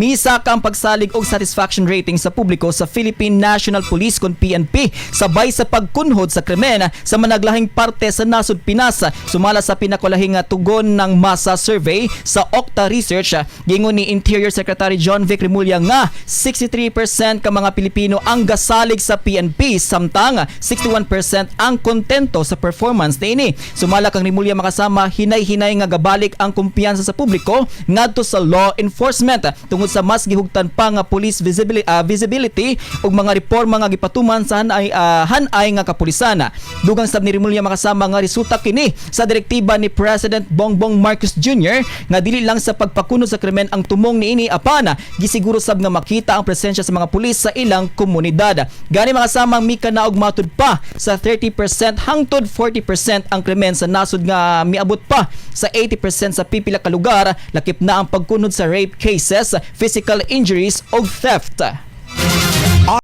Misaka ang pagsalig og satisfaction rating sa publiko sa Philippine National Police kon PNP sabay sa pagkunhod sa krimen sa managlahing parte sa nasod Pinas. Sumala sa pinakalahing tugon ng masa survey sa Octa Research, gingon ni Interior Secretary Jonvic Remulla nga 63% ka mga Pilipino ang gasalig sa PNP, samtang 61% ang kontento sa performance niini. Sumala kang Remulla, makasama, hinay-hinay nga gabalik ang kumpiyansa sa publiko ngadto sa law enforcement tungod sa mas gihugtan pa nga police visibility ug mga reforma nga gipatuman sa hanay nga kapulisan. Dugang sab ni Remulla, makasama, nga resulta kini sa direktiba ni President Bongbong Marcos Jr. nga dili lang sa pagpakunod sa krimen ang tumong niini, apan gisiguro sab nga makita ang presensya sa mga pulis sa ilang komunidad. Gani, mga samang mikanaog matud pa sa 30% hangtod 40% ang krimen sa nasod nga miabot pa sa 80% sa pipila ka lugar, lakip na ang pagkunod sa rape cases, physical injuries ug theft.